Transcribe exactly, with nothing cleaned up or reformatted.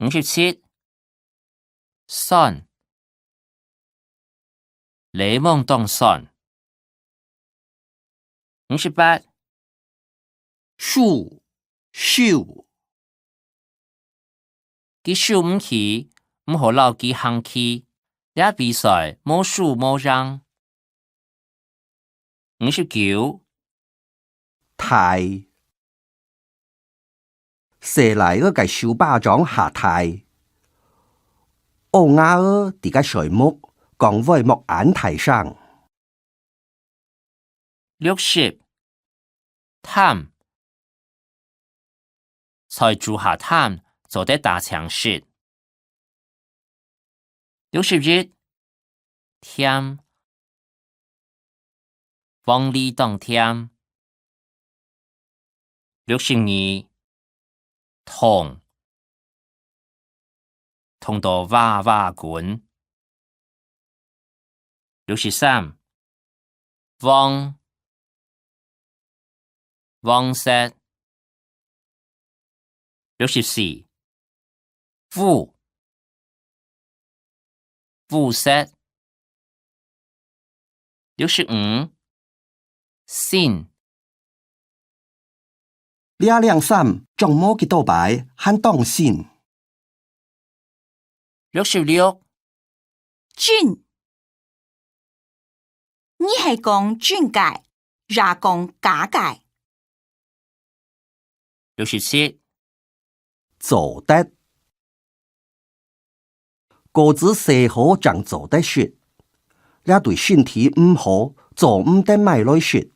五十七，酸，檸檬當酸。五十八，手，手。佢手毋去，毋好摎佢行去，這比賽無輸無贏。 五十九，大。細倈仔个手巴掌較大。學吾仔在該睡目，講話莫恁大聲。六十，淡。 在豬下淡，做得打青色。六十一，甜，黃梨當甜。六十二，痛，痛到哇哇滾。 六十三，黃，黃色。六十四，烏，烏色。六十五，新。這領衫著無幾多擺，還當新。六十六，真。你係講真个，也講假个？六十七，做得。果子洗好正做得食，這對身體毋好，做毋得買來食。